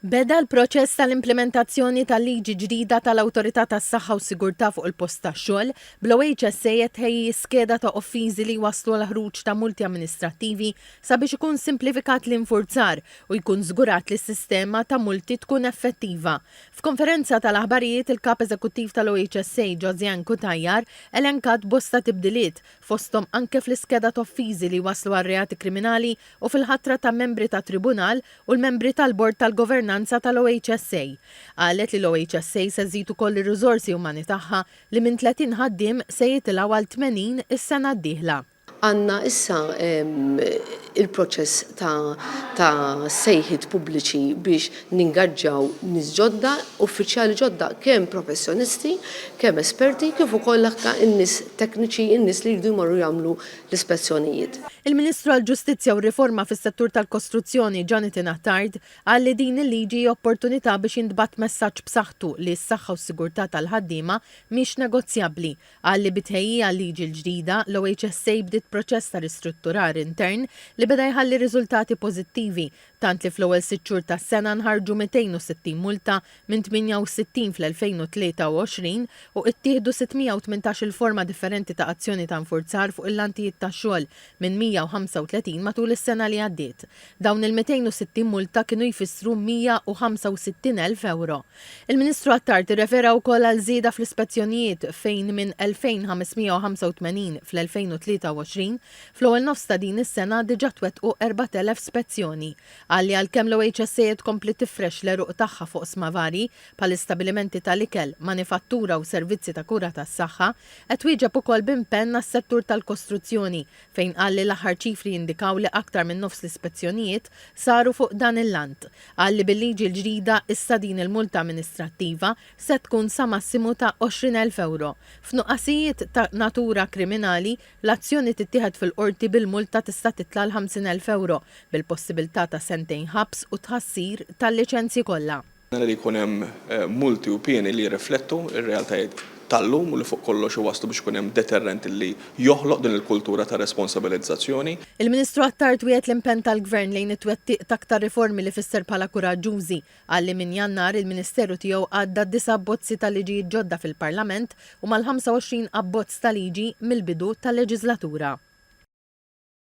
Beda l-proċess tal-implimentazzjoni tal-liġi ġdida tal-Awtorità tas-Saħħa u s-Sigurtà fuq il-Post tax-Xogħol, bl-OHSA qed tħejji skeda ta' offiżi li jwasslu għall-ħruġ ta' multi amministrattivi sabiex ikun simplifikat l-infurzar u jkun żgurat li s-sistema ta' multi tkun effettiva. F'konferenza tal-aħbarijiet, il-Kap Eżekuttiv tal-OHSA, Josianne Cutajar, elenkat bosta tibdiliet, fosthom anke fl-iskeda t'offiżi li jwasslu għal reati kriminali u fil-ħatra ta' membri tat-Tribunal u l-membri tal-Bord tal-Governanza tal-OHSA. Qalet li l-OHSA se żżid ukoll ir-riżorsi umani tagħha li minn 30 ħaddiem se jitilgħu għal 80 is-sena d-dieħla. Għandna issa il-proċess ta' ta' sejħiet pubbliċi biex ningaġġaw nies ġodda, uffiċjali ġodda kemm professjonisti, kemm esperti kif ukoll anke n-nies tekniċi, in-nies li jridu jmorru jagħmlu l-ispezzjonijiet. Il-Ministru għall-Ġustizzja u r-Riforma fis-Settur tal-Kostruzzjoni Jonathan Attard qal li din il-liġi hi opportunità biex jintbagħat messaġġ b'saħħtu li s-saħħa u s-sigurtà tal-ħaddiema mhix negozjabbli. Qal li bi tħejjija għal-liġi l-ġdida, l-OHSA bdiet proċess ta' ristrutturar intern li beda jħalli riżultati pożittivi tant li fl-ewwel sitt xhur tas-sena nħarġu 260 multa minn 68 fl-2023 u ittieħdu 618 il forma differenti ta' azzjoni ta' infurzar fuq il-lantijiet tax-xogħol minn 135 matul is-sena li għaddiet. Dawn il-260 multa kienu jfissru 165,000 ewro. Il-Ministru Attard irrefera wkoll għal żieda fl-ispezzjonijiet fejn minn 2,585 fl-2023 Fl-ewwel nofs ta' din is-sena diġà twettqu 4,000 spezzjoni. Qal li għalkemm l-OHSA qed tkompli tifrex l-għeruq tagħha f'oqsma varji, bħal istabbilimenti tal-ikel, manifattura u servizzi ta' kura tas-saħħa, qed twieġeb ukoll b'impenn għas-settur tal-kostruzzjoni, fejn qal li l-aħħar ċifri jindikaw li aktar minn nofs l-ispezzjonijiet saru fuq dan il-lant. Qal li bil-liġi l-ġdida issa din il-multa amministrattiva se tkun sa massimu ta' 20,000 ewro. F'nuqqasijiet ta' natura kriminali, L-azzjoni tittieħed fil-Qorti bil-multa tista' titla' għal 50,000 ewro, bil-possibilità ta' sentejn ħabs u tħassir tal-liċenzji kollha. Nara li jkun hemm multi u pieni li jirriflettu r-realtajiet tal-lum u li fuq kollox iwasslu biex ikun hemm deterrent li joħloq din il-kultura ta' responsabilizzazzjoni. Il-Ministru Attard wiegħed l-impenn tal-Gvern lejn it-twettiq t'aktar riformi li fisser bħala kuraġġużi. Qal li minn Jannar il-Ministeru tiegħu għadda disa' abbozzi ta' liġijiet ġodda fil-Parlament u mal-25 abbozz ta' liġi mill-bidu tal-leġiżlatura.